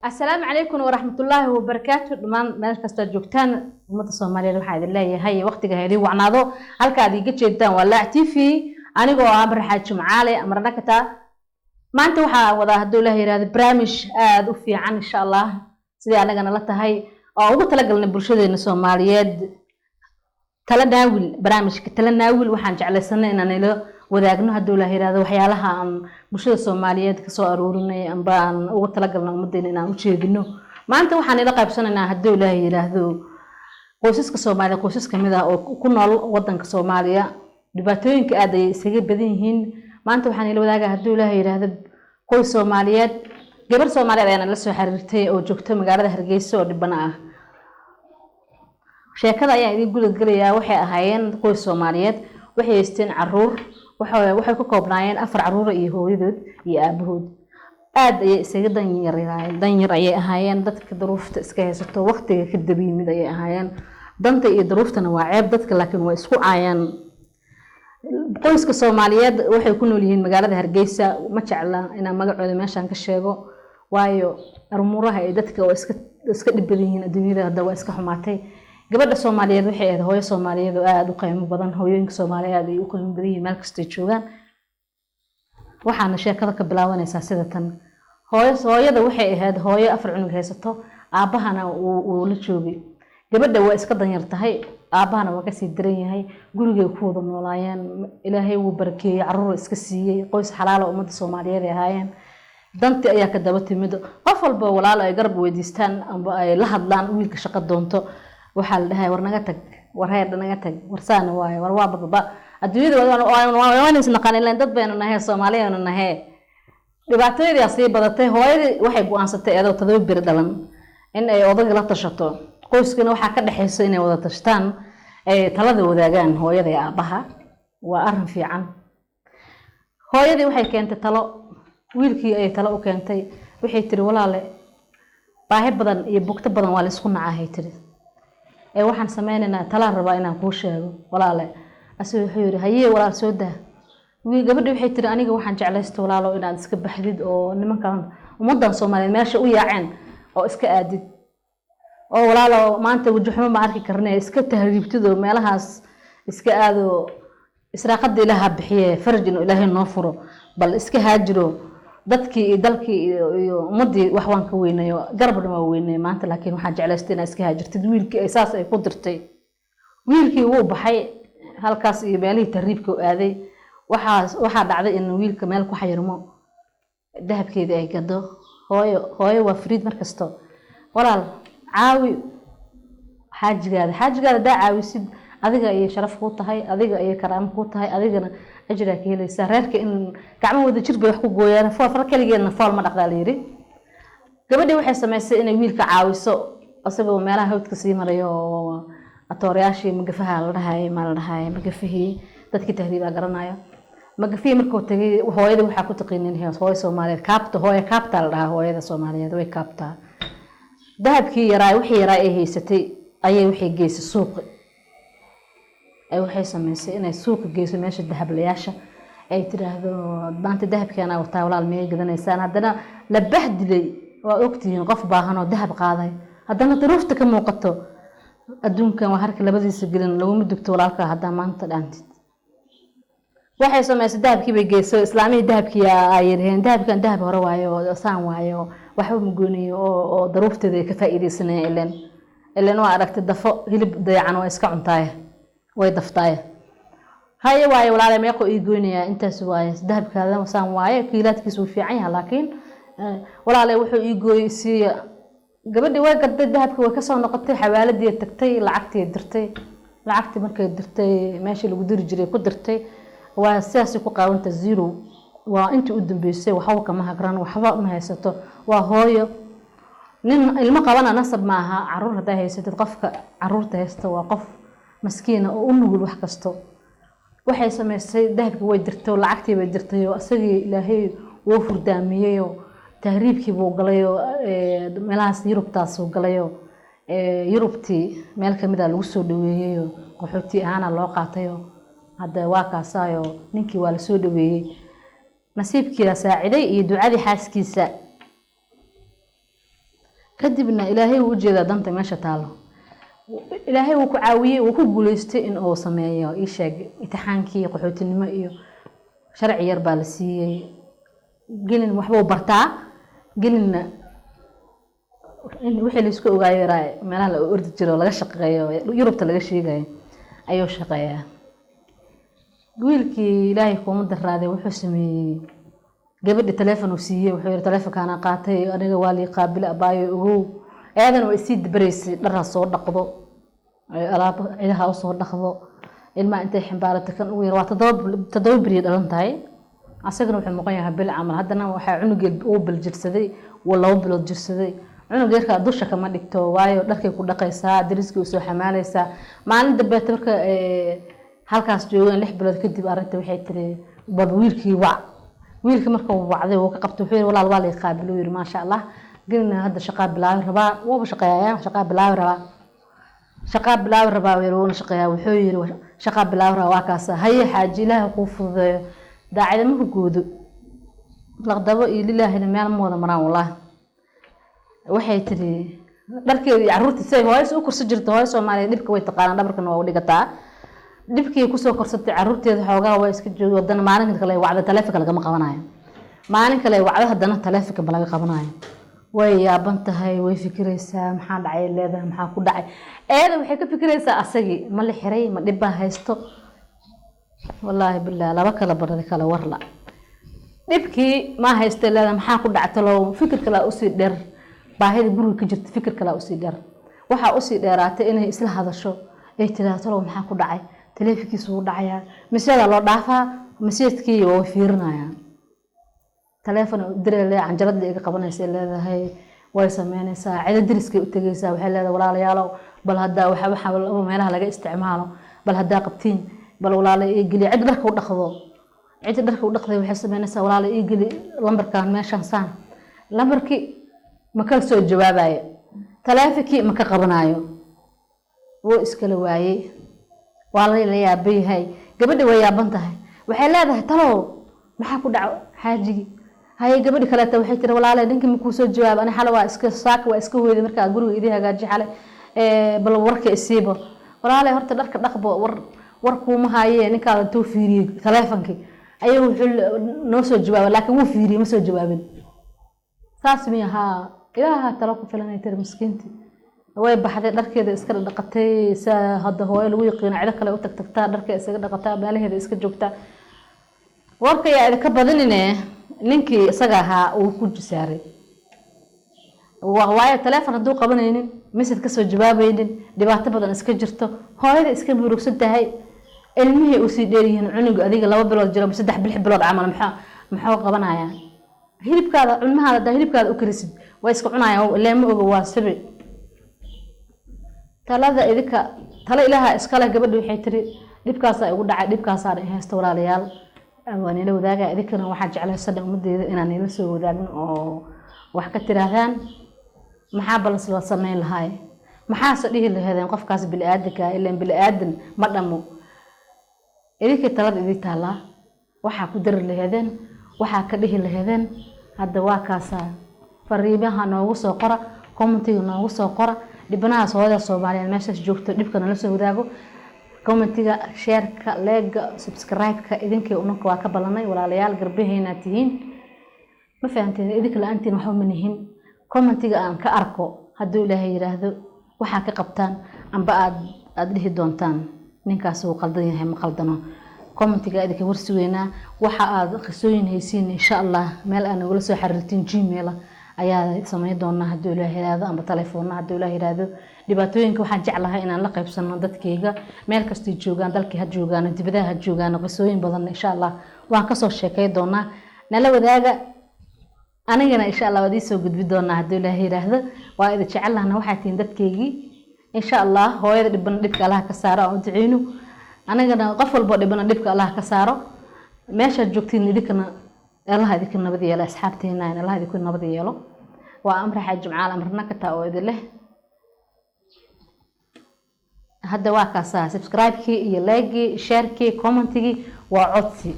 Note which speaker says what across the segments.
Speaker 1: Asalaamu calaykum waraxmatullaahi wabarakaatu. Dhammaan meel kastaad joogtaan, ummadda Soomaaliyeed, waxaa idin leeyahay waqtiga ha idin wacnaado. Halka aad iiga jeedtaan waa Laac TV, anigoo ah Amar Xaaji Jumcaale Amar Dhakata. Maanta waxaa wadaa, hadduu Ilaah yihahdo, barnaamij aada u fiican, insha Allah, sidai anagana la tahay oo ugu talagalnay bulshadeena Soomaaliyeed, Tala Naawil. Barnaamijka Tala Naawil waxaan jeclaysanay inaan ila wadaagno, hadduu Ilaah yihahdo, waxyaalaha aan bulshada Soomaaliyeed kasoo aruurinay amba aan ugu talagalnay ummadeena inaan u jeedino. Maanta waxaan ila qaybsanaynaa, hadduu Ilaah yiraahdo, qoysaska Soomaaliya, qoysas kamid ah oo ku nool wadanka Soomaaliya. Dhibaatooyinka aad ayay isaga badan yihiin. Maanta waxaan ila wadaagaa, hadduu Ilaah yiraahdo, qoys Soomaaliyeed. Gabar Soomaaliyeed ayaana la soo xiriirtay oo joogto magaalada Hargeysa oo dhibana ah. Sheekada ayaan idin gudagelayaa. Waxay ahaayeen qoys Soomaaliyeed, waxay haysteen caruur, waxay ka koobnaayeen afar caruura iyo hooyadood iyo aabahood. Aada ayay isaga danyar, danyar ayay ahaayeen. Dadka daruufta iska haysato, waqtiga ka daba yimid ayay ahaayeen. Danta iyo daruuftana waa ceeb dadka, laakiin waa isku caayaan. Qoyska Soomaaliyeed waxay ku nool yihiin magaalada Hargeysa. Ma jecla inaan magacooda meeshaan ka sheego, waayo armuuraha ay dadka waa iska dhib badan yihiin. Adduunyada hadda waa iska xumaatay. Gabadha Soomaaliyeed waxay ahayd hooyo Soomaaliyeed oo aada u qiimo badan. Hooyooyinka Soomaaliyeed aad ay u qiimo badan yihiin meel kastay joogaan. Waxaana sheekada ka bilaabanaysaa sida tan: hooyada waxay ahayd hooyo afar cunug haysato, aabbahana uu la joogay. Gabadha waa iska danyar tahay, aabbahana waa kasii daran yahay. Gurigay ku wada noolaayeen. Ilaahay wuu barakeeyey, caruur iska siiyey. Qoys xalaala ummadda Soomaaliyeed ay ahaayeen. Dantii ayaa ka daba timid. Qof walba walaalo ay garab weydiistaan amba ay la hadlaan, wiilka shaqo doonto, waxaa la dhahay: "War naga tag, war heerdha naga tag, war saana waaye, war waa bababa." Adduunyada waan is naqaan ilaan dad baynu nahay, Soomaaliyaynu nahay. Dhibaatooyadii sii badatay. Hooyadii waxay go-aansatay, iyadoo 7 beri dhalan, in ay odayga la tashato. Qoyskana waxaa ka dhexaysa inay wada tashtaan, ay talada wadaagaan hooyada iyo aabbaha, waa arrin fiican. Hooyadii waxay keentay talo. Wiilkii ayay talo u keentay. Waxay tiri: "Walaale, baahi badan iyo bugto badan waa la isku nacahay," tiri, "ee waxaan sameynaynaa, talaan rabaa inaan kuu sheego, walaale." Asiga wuxuu yidhi: "Hayee walaal, soo daa." Gabadhi waxay tiri: "Aniga waxaan jeclaysta, walaalo, inaad iska baxdid oo nimankan ummadan Soomaaliyeed meesha u yaaceen oo iska aadid, oo walaalo maanta waji xumo ma arki karne, iska tahriibtid oo meelahaas iska aado. Israaqada Ilaaha bixiye, faraj inuu Ilaahay noo furo, bal iska haajiro. Dadkii iyo dalkii iyo ummadii wax waan ka weynayo, garabna waa weynay maanta, laakiin waxaan jeclaystay inaad iska haajirtid." Wiilkii ay saas ay ku dirtay. Wiilkii wuu baxay, halkaas iyo meelihii tahriibka u aaday. Waxaa dhacday in wiilka meel ku xayirmo, dahabkeedii ay gado. Hooyo, hooyo waa fariid mar kasto. "Walaal, caawi xaajigaada. Xaajigaada hadaa caawisid, adiga ayay sharaf kuu tahay, adiga ayay karaamo kuu tahay, adigana ajiraa ka helaysaa. Reerka in gacmo wada jir bay wax ku gooyaan, fool far keligeedna fool ma dhaqdaa," la yidhi. Gabadhii waxay samaysay inay wiilka caawiso, isagoo meelaha hawdka sii marayo oo atoorayaashii magafaha la dhahay, maa la dhahay magafihii, dadkii tahriibaa garanayo magafihii. Markuu tagay, hooyada waxaa ku taqiinin hooyo Soomaaliyeed kaabta, hooyo kaabtaa la dhahaa. Hooyada Soomaaliyeed way kaabtaa. Dahabkii yaraa, wixii yaraa ay haysatay, ayay waxay geysay suuqi. Ay waxay samaysay inay suuqa geyso, meesha dahablayaasha, ay tiraahdo: "Maanta dahabkeena wataa, walaal, miyay gadanaysaan?" Haddana la bahdilay. Waa ogtihiin qof baahan oo dahab qaaday, haddana duruufta ka muuqato. Adduunkan waa harka labadiisa gelin, laguma dugto walaalka haddaa maanta dhaantid. Waxay samaysay, dahabkii bay geysay. Islaamihii dahabkii ay yiraheen: "Dahabkan dahab hore waayo oo saan waayo, waxba ma goynayo," oo daruufteeda ay ka faa'iidaysanayeen. Ileen waa aragtay, dafo hilib dayacan waa iska cuntaaye, way daftaaye. "Haye waaye walaale, meeqo ii goynayaa?" "Intaas waaye dahabkaada, saan waaye, kiilaadkiisa wuu fiican yahay, laakiin walaale wuxuu ii gooyey siiya." Gabadhii way gaday dahabkii, way kasoo noqotay, xawaaladii tagtay, lacagtii dirtay. Lacagtii markay dirtay, meeshii lagu diri jiray ku dirtay, waa sidaasay ku qaawanta. Zero waa intii u dambeysay. Waxba kama hagran, waxba ma haysato. Waa hooyo nin ilmo qabana, nasab maaha caruur haddaa haysatid. Qofka caruurta haysta waa qof maskiina oo u nugul wax kasto. Waxay samaysay, dahabkii way dirtay oo lacagtii bay dirtay, oo isagii Ilaahay wuu furdaamiyeyoo tahriibkii buu galayoo meelahaas Yurubtaasuu galayoo Yurubtii meel kamid a lagu soo dhaweeyeyoo qaxooti ahaana loo qaatayoo hadda waa kaasaayo. Ninkii waa lasoo dhaweeyey, nasiibkiia saaciday iyo ducadii xaaskiisa. Kadibna Ilaahay wuu ujeedaa danta meesha taalo. Ilaahay wuu ku caawiyey, wuu ku guuleystay in uu sameeyo, ii sheeg, imtixaankii qaxootinimo iyo sharci yar baa la siiyey. Gelin waxbuu bartaa, gelinna in wixii laisku ogaayo yaraa meelaha la ordi jiro oo laga shaqeeyo, Yurubta laga sheegayo ayuu shaqeeyaa. Wiilkii, Ilaahay kuuma daraaday, wuxuu sameeyey gabadhi taleefon uu siiyey. Wuxuu yiri, taleefonkaana qaatay aniga, waa lii qaabile, abaayo ogow. Eedan way isii dibaraysay, dharha soo dhaqdo, alaab cidaha usoo dhaqdo, ilmaha intay ximbaarata kan ugu yar waa 7 beriya dhalan tahay, asagana wuxuu noqon yahay bil camal. Haddana waxaa cunugeed uu bil jirsaday, uu 2 bilood jirsaday. Cunug yarka dusha kama dhigto, waayo dharkay ku dhaqaysaa, dariskii usoo xamaalaysaa. Maalin dambeeta marka halkaas joogaan 6 bilood kadib, arrinta waxay tiri, baba wiilkii wac. Wiilkii marka uu wacday, wuu ka qabtay. Wuxuu yiri, walaal, waa lay qaabilo. Yiri, maasha Allah, gelina hadda shaqaa bilaabi rabaa. Wuuba shaqeeyaa, shaqaa bilaabi rabaa, shaqaa bilaabi rabaa yiri, wuuna shaqeeyaa. Wuxuu yiri, shaqaa bilaabi rabaa, waa kaasa. Haye xaaji, Ilaaha kuu fududeeyo. Daacida ma goodo, laqdabo iyo lilaahina meel ma wada maraan. Wallaahi, waxay tiri dharkeeda iyo carruurtii say hooyas u korsan jirta. Hooyo Soomaaliya dhibka way taqaanaa, dhabarkana waa u dhigataa. Dhibkii kusoo korsatay carruurteeda xoogaa waa iska joogi. Haddana maalin kale wacda, taleefonka lagama qabanayo. Maalin kale wacdo, haddana taleefonka ma laga qabanayo. Way yaaban tahay, way fikiraysaa, maxaa dhacay leedahay, maxaa ku dhacay? Eeda waxay ka fikiraysaa asagii ma la xiray, ma dhib baa haysto? Wallaahi billah, laba kala barada kala warla. Dhibkii ma haysta leedahay, maxaa ku dhacay talow? Fikir kalaa usii dheer, baahida guriga ka jirta fikir kalaa usii dheer. Waxaa usii dheeraatay inay isla hadasho, ay tiraahdo, talow maxaa ku dhacay? Taleefonkiisu wuu dhacayaa, message-aa loo dhaafaa, message-kii waa fiirinayaa, taleefon direle, canjalada iga qabanaysa leedahay. Way sameynaysaa, cido dariskay u tegaysaa. Waxay leedahay, walaalayaalow, bal haddaa waxa meelaha laga isticmaalo, bal haddaa qabtiin, bal walaala ii geli. Cid dharka u dhaqdo, cid dharka u dhaqday. Waxay sameynaysaa, walaala ii geli lambarkan meeshan saan. Lambarkii ma kala soo jawaabayo, taleefonkii ma ka qabanayo, wuu iskala waayey. Waa la yaaban yahay. Gabadhi way yaaban tahay, waxay leedahay, talow maxaa ku dhaco xaajigii? Haye, gabadhi kaleeta waxay tiri, walaale, ninkii makuu soo jawaab? Ani xale waa iska saaka, waa iska hoyday markaa guriga idii hagaaji xale, bal warka isiibo. Walaale, horta dharka dhaqbo, war kuuma haye. Ninkaada intuu fiiriyey taleefonkii ayagu wuxuu noo soo jawaabay, laakiin wuu fiiriyey, ma soo jawaabin. Saas miya? Haa, Ilaaha talo ku filanay tiri miskiintii. Way baxday, dharkeeda iska dhaqatay. Saa hadda hooyo lagu yaqiino, cido kale u tagtagtaa, dharka isaga dhaqataa, meelaheeda iska joogtaa. Warka yaa idinka badanine, ninkii isaga ahaa uu ku jisaaray, waayo taleefon hadduu qabanaynin, message kasoo jawaabaynin, dhibaato badan iska jirto, hooyada iska murugsan tahay, ilmihii usii dheeryihiin, cunuga adiga 2 bilood jiro, 3 bilood camal, maxuu qabanayaa? Hilibkaada cunahaada hadaa hilibkaada u karisid, waa iska cunayaan, ilee ma oga, waa sabi. Talada idinka, talo Ilaaha iskale. Gabadhi waxay tiri, dhibkaasaa igu dhacay, dhibkaasaa haysta, walaalayaal, waa nila wadaaga. Idinkana waxaa jeclaysan ummadeeda inaan nila soo wadaagin oo wax ka tiraahdaan. Maxaa balas la sameyn lahaay? Maxaase dhihi lahaydeen qofkaas bini-aadanka? Ilaan bini-aadan ma dhamo. Idinkii talada idin taallaa, waxaa ku dari lahaydeen, waxaa ka dhihi lahaydeen. Hadda waa kaasaa, fariimaha noogu soo qora, comment-iga noogu soo qora. Dhibanahaas hooyada Soomaaliyeed meeshaas joogto dhibka nala soo wadaago. Comment-iga, share-ka, like-ga, subscribe-ka, idinkii unanka waa ka ballanay. Walaalayaal, garbaheena tihiin, ma fahanteen? Idinka la-aantiin waxba ma nihin. Comment-iga aan ka arko, hadduu Ilaahay yiraahdo, waxaa ka qabtaan amba aad dhihi doontaan ninkaas wuu qaldan yahay, ma qaldano. Comment-iga idinka warsugeynaa. Waxa aad qisooyin haysiin, insha Allah, meel aad nagula soo xiriirtiin, Gmail ayaa samayn doonaa hadduu Ilaah yiraahdo, amba telefoonna hadduu Ilaah yiraahdo. Dhibaatooyinka waxaan jeclahay inaan la qaybsano dadkayga meel kastay joogaan, dalkii ha joogaan, dibadaha ha joogaan. Qisooyin badan insha Allah waan kasoo sheekay doonaa. Nala wadaaga, anigana insha Allah waad iisoo gudbi doonaa hadduu Ilaah yiraahdo. Waa idin jecelahna, waxaa tihiin dadkaygii. Insha Allah, hooyada dhibana dhibka Allah ka saaro, aan u duceyno. Anigana qof walbo dhibana dhibka Allah ka saaro. Meeshaad joogtiin idinkana Allah idinka nabad yeelo, asxaabteena Allah idinku nabad yeelo. Waa Amra Xaaji Jimcaal, Amrna ka taa oo idin leh. Hadda waa kaasaa, subscribe-kii iyo like-gii, share-kii, comment-igii waa codsi,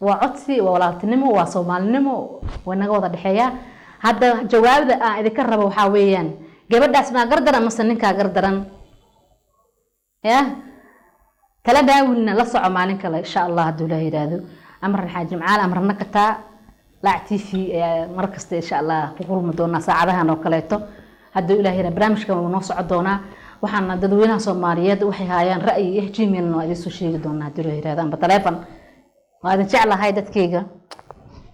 Speaker 1: waa codsi, waa walaaltinimo, waa soomaalinimo, way naga wada dhexeeyaa. Hadda jawaabda aan idinka rabo waxaa weeyaan: gabadhaas maa gardaran mase ninkaa gardaran? Ya tala daawilna la soco maalin kale, insha Allah, hadduu Ilaah yidhaahdo. Amran Xaaji Macaal, Amrana kataa Laac TV ayaa mar kasta, insha Allah, ku kulmi doonaa saacadahan oo kaleeto, hadduu Ilaah yidhaahdo. Barnaamijkan wuu noo soco doonaa. Waxaana dadweynaha Soomaaliyeed waxay haayaan ra'yi iyo Gmailna waa idiin soo sheegi doonaa, hadduu Ilaah yidhaahdo, amba taleefon. Waa idin jeclahay, dadkayga.